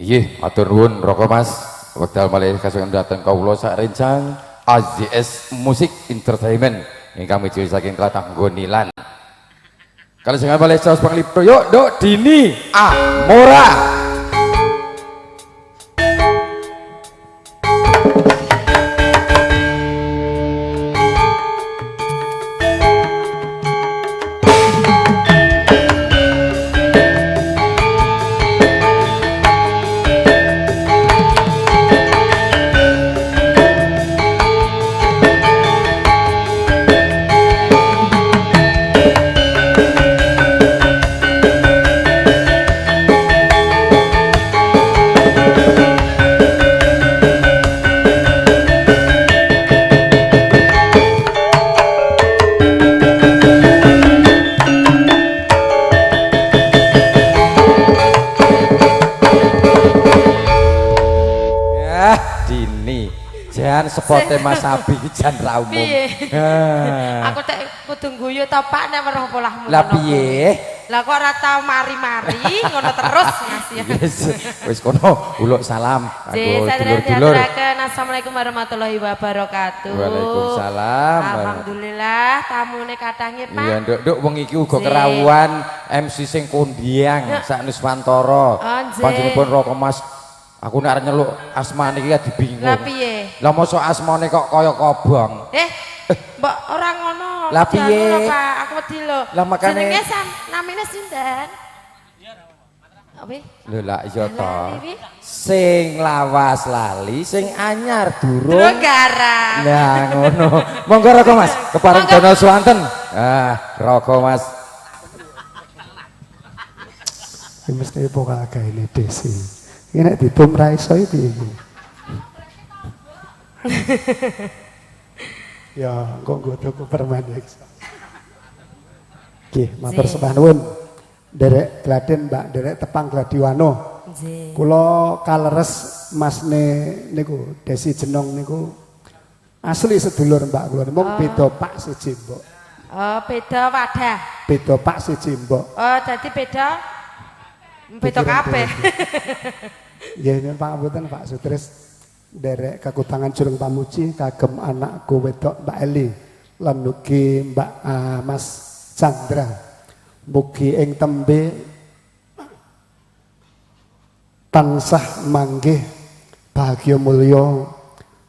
Nggih, matur nuwun Roko Mas. Wekdal malih kasuwun dhateng kawula sak rencang AZS Musik Entertainment ingkang mijil saking tlatah Gonilan. Kalau sing malih saos panglipur yuk Dok Dini Amora. Jan sepote Mas Abi iki jan ra umum. Piye? Aku tek kudu guyu to Pak nek weruh polahmu. Lah piye? Lah kok ora tau mari-mari ngono terus ngasih. Wis kono uluk salam kanggo dulur-dulur. Assalamualaikum warahmatullahi wabarakatuh. Waalaikumsalam. Alhamdulillah tamune kathah nggih Pak. Iya nduk, nduk wengi iki uga kerawuhan MC sing kondhiyang sak Nuswantara. Panjenenganipun Roko Mas. Aku nek arep nyeluk asmane iki ya dibingung. Lah piye? Lah mosok asmane kok kaya kobong. Mbok ora ngono. Lah piye? Pak, aku wedi lho. Lah makane jenenge namine sinten? Apa? Lho lah iya to. Sing lawas lali, sing anyar durung. Durung garap. Lah ngono. Monggo Roko Mas, kepareng dono swanten. Ah, Roko Mas. Iki mesti pokal gaene Desi. Ini nek ditum ra iso iki piye iki? Ya, kok nggo tuku permen iki. Nggih, matur sembah nuwun. Nderek Gladen Mbak, nderek tepang Gladiwano. Nggih. Kula kaleres masne niku Desi Jenong niku asli sedulur Mbak kula mung beda pak siji mbok. Oh, beda wadah. Beda pak siji mbok. Oh, dadi beda beda kabeh. Nggih nyuwun pangapunten Pak Sutris nderek kakutangan Jurung Pamuji kagem anakku wedok Mbak Eli lan ugi Mbak Mas Chandra. Mugi ing tembe tansah manggih bahagia mulya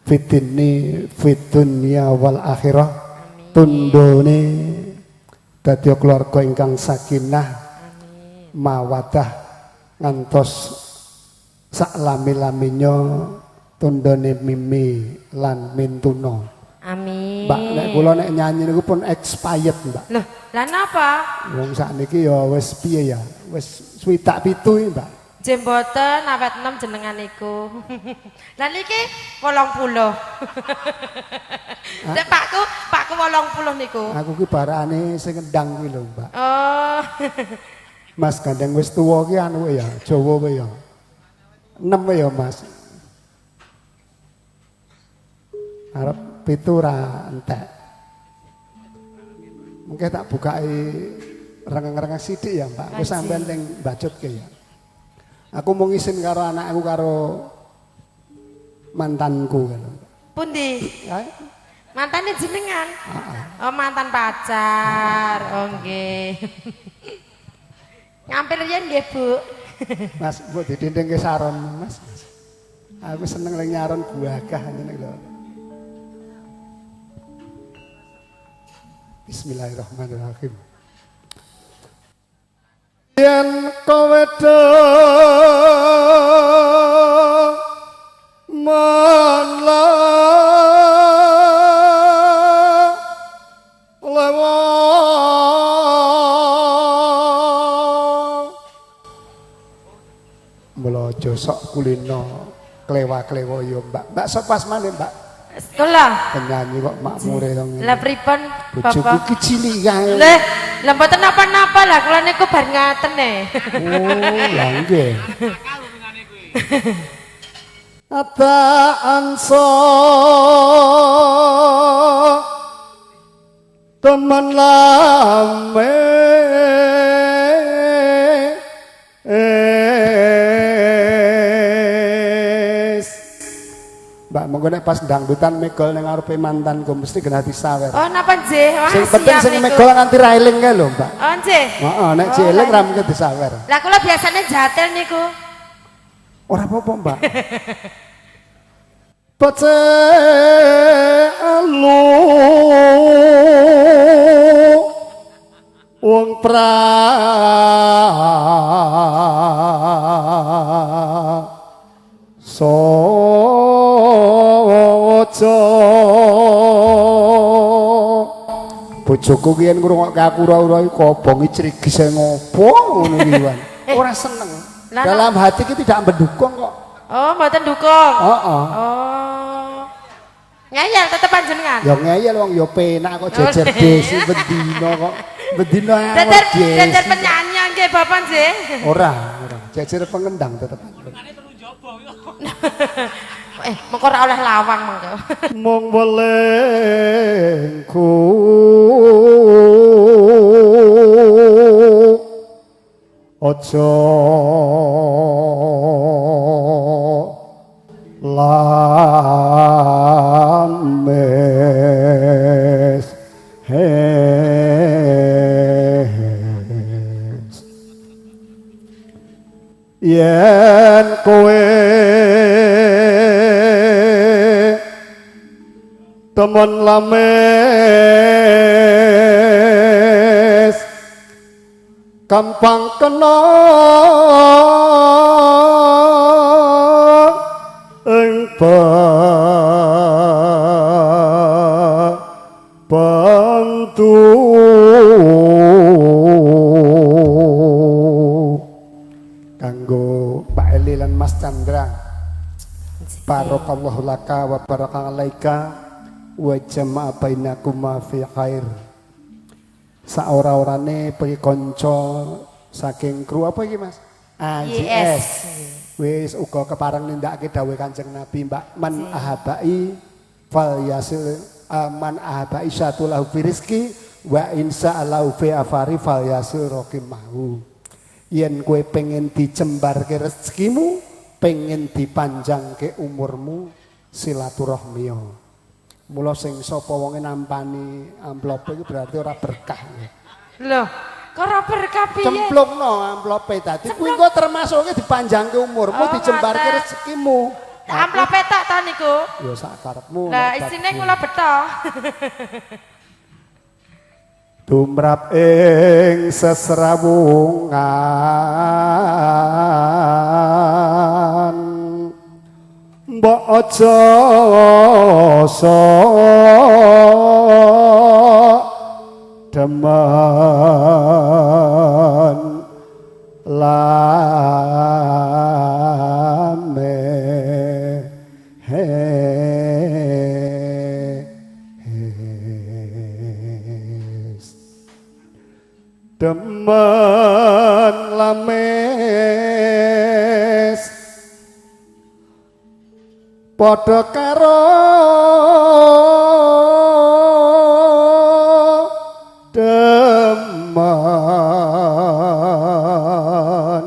fitini fid dunya wal akhirah. Tundone dadi keluarga ingkang sakinah mawadah ngantos sak lami-laminya tundone mimi lan mintuna. Amin. Mbak nek kula nek nyanyi niku pun expired, Mbak. Loh, lah napa? Wong sakniki ya wis piye ya? Wis 67 iki, Mbak. Nggih mboten awet 6 jenengan niku. Lah niki 80. Nek pakku 80 niku. Aku ki barane sing ngendang kuwi lho, Mbak. Oh. Mas gandeng wis tuwa ki anu ya, Jawa kowe ya. 6 ya, Mas. Arep 7 ra entek. Mungkin tak bukai rengeng-rengeng sithik ya, Mbak. Wis sampean ning bacutke ya. Aku mau ngisin karo anakku karo mantanku kan. Pundi? Mantane jenengan? Oh, mantan pacar. Oh nggih. Ngampil riyen nggih, Bu. Mas, mbok didindingke saron, Mas. Aku seneng lek nyaron buagah ngene lho. Bismillahirrahmanirrahim. Yen kowe mula aja sok kulino klewa-klewa ya Mbak. Mbak sapa asmane Mbak? Sekolah. Penyanyi kok makmure to ngene. Lah pripun Bojoku Bapak? ki cilik kae. Lah, lah mboten napa-napa lah kula niku bar ngaten e. Oh, lah nggih. Ata anso teman lame Mbak, mengko nek pas dangdutan megol ning ngarepe mantanku mesti kena disawer. Oh, napa nggih? Wah, Sing penting siap sing niku. megol nganti ra eling kae lho, Mbak. Oh, nggih. Heeh, nek Oh, cieling lah. ra mungkin disawer. Lah kula biasane jatel niku. Ora apa-apa, Mbak. Pece alu wong pra sojo bojoku ki yen ngrungokke aku ora-ora iku kobongi crigise ngopo ngono iki Wan. Ora seneng. Lah, Dalam hati ki tidak mendukung kok. Oh, mboten dukung. Heeh. Oh. Ngeyel tetep panjenengan. Ya ngeyel wong ya penak kok jejer desi bendina kok. Bendina Jejer desi. jejer penyanyi nggih Bapak nggih. Ora, ora. Jejer pengendang tetep. Mengko ora oleh lawang mengko. Mung welengku aja lames hes yen kowe temen lames gampang kena ing bantu kanggo Pak Eli lan Mas Chandra. Barakallahu laka wa baraka alaika wa jama'a bainakuma fi khair. Saora-orane pergi kanca saking kru apa iki Mas? AJS. Wis uga kepareng nindakake dawuh Kanjeng Nabi Mbak, man ahabai fal yasil man ahabai syatulahu fi rizki wa insa alahu fi afari fal yasil raqimahu. Yen kowe pengen dijembarke rezekimu, pengen dipanjangke umurmu, silaturahmi. Mula sing sapa wonge nampani amplope iku berarti ora berkah. Loh, kok ora berkah piye? Cemplungno amplope dadi kuwi engko termasuke dipanjangke umurmu, Oh, dijembarke ngoten. rezekimu. Amplope tok ta niku? Ya sak karepmu. Lah nek isine bab- kula beto. Tumrap ing sesrawungan mbok aja sok demen lame demen lames padha karo demen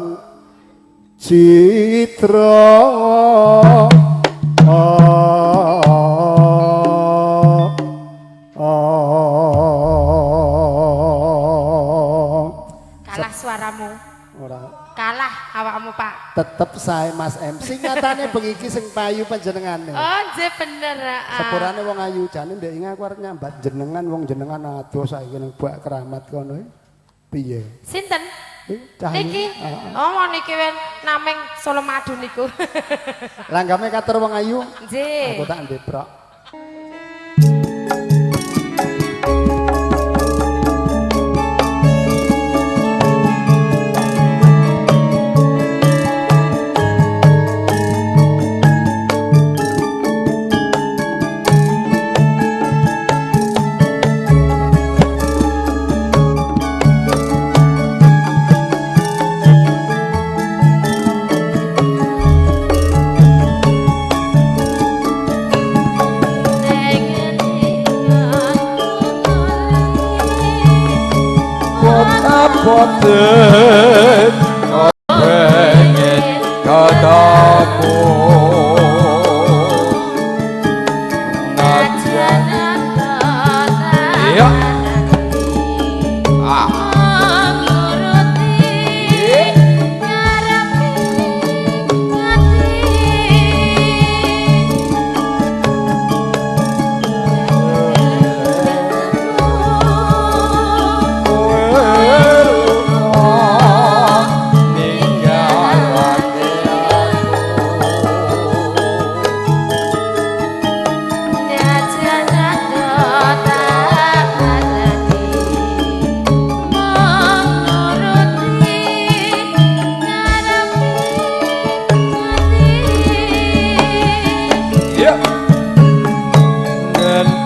citra. Kalah suaramu. Ora. Kalah awakmu, Pak. Tetep sae Mas MC nyatane bengi iki sing payu panjenengane. Oh, nggih bener. Heeh. Sepurane wong ayu jane ndek inge aku arep nyambat jenengan wong jenengan adoh saiki ning bak keramat kono iki. Piye? Sinten? Cah ayu. Niki. Heeh. Oh, niki wen nameng Solo Madu niku. Langgame katur wong ayu. Nggih. Aku tak ndeprok. Boten pengen ketemu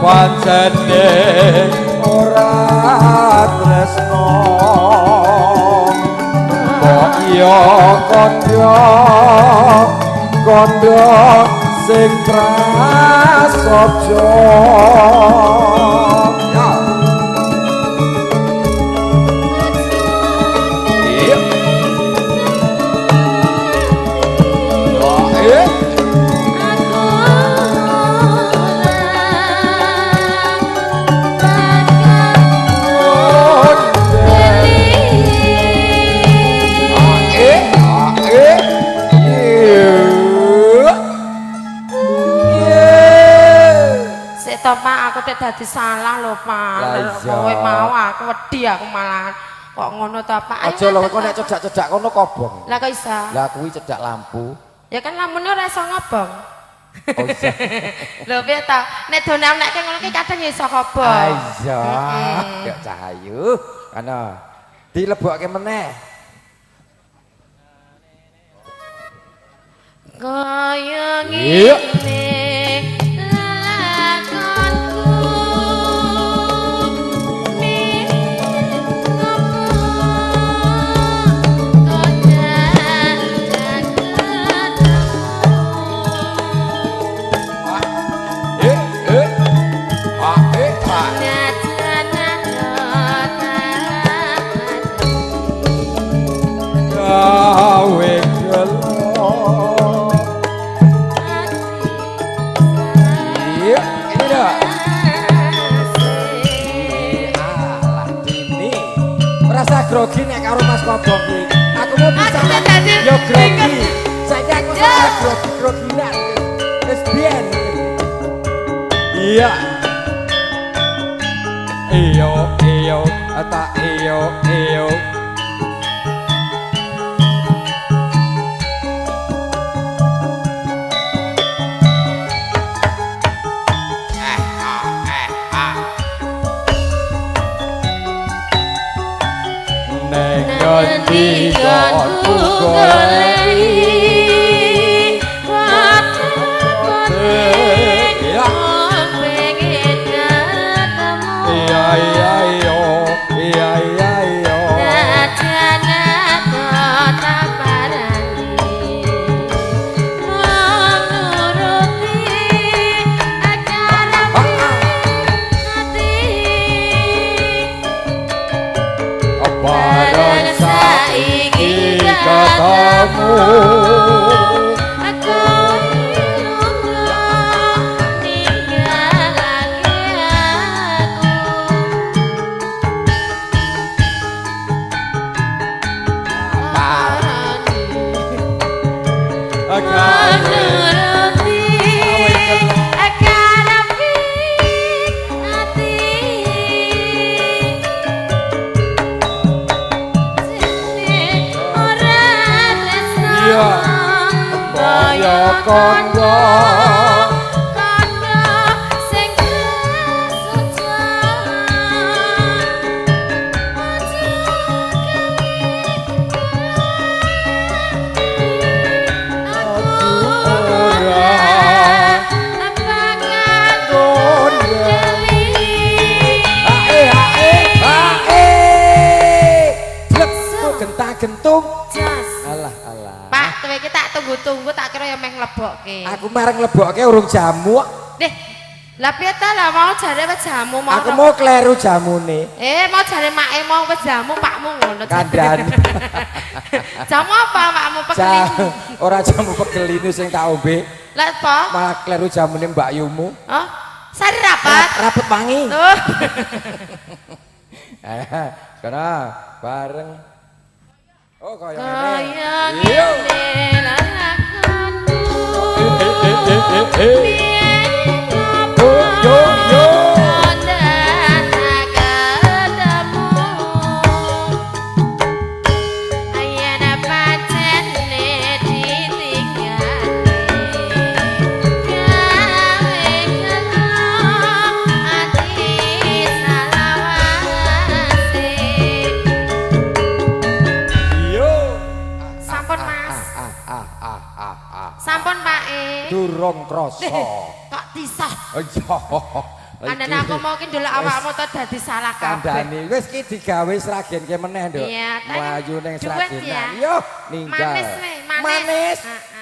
Pancene ora tresno kok iya kandha kandha sing prasaja. Ya. Iya. Eh. Pak, aku tek dadi salah lho, Pak. Kowe mau aku wedi aku malah kok ngono ta, Pak. Aja lho kok nek cedak-cedak kono kobong. Lah kok iso? Lah kuwi cedak lampu. Ya kan lampune ora iso ngobong. Oh iya. Lho piye ta? Nek donanekke ngono ki kadang ya iso kobong. Ah iya. Ya cahayu. Ana dilebokke meneh. Kaya ngene grogi nek karo Mas Kobong kuwi. Aku mau bisa yo grogi. Saiki aku salah grogi-groginan. Wis biyen. Iya. Iyo iyo ta iyo iyo. Ngendi gonku goleki kote wong pengen ketemu. Iya iya iya iya iya iya. Najan aku tak parani mung nuruti acara ati. Bareng saiki ketemu aku lunga ninggalake aku. Nuruti akarepe ati. Iya, kandha kandha sing prasaja. Aja gawe aku ora bakal gondeli. Ae ae ae. Blek gentah-gentung. Alah alah. Pak, kowe iki tak tunggu-tunggu tak kira ya meh nglebokke. Aku marang nglebokke urung jamu. Deh. Lah piye ta lah mau jare wis jamu mau. Aku mau kleru jamune. Mau jare make mau wis jamu pakmu ngono. Kandhane. Jamu apa pakmu pegel? Ora jamu pegelinu sing tak ombe. Lah apa? Malah kleru jamune Mbak Yumu. Oh, sari rapat. Rapet wangi. Tuh. Karena bareng. Oh, kaya ngene. Kaya ngene lalakonku. Yo yo. Sampun Pak E. Durung krasa. Kok tisah? Iya. Andane aku mau ki ndelok awakmu to dadi salah kabeh. Kandhane wis ki digawe Sragenke meneh, Nduk. Iya, Mlayu ning duet Sragenan. ya. Yo, ninggal. Manis weh, manis. Manis. Heeh.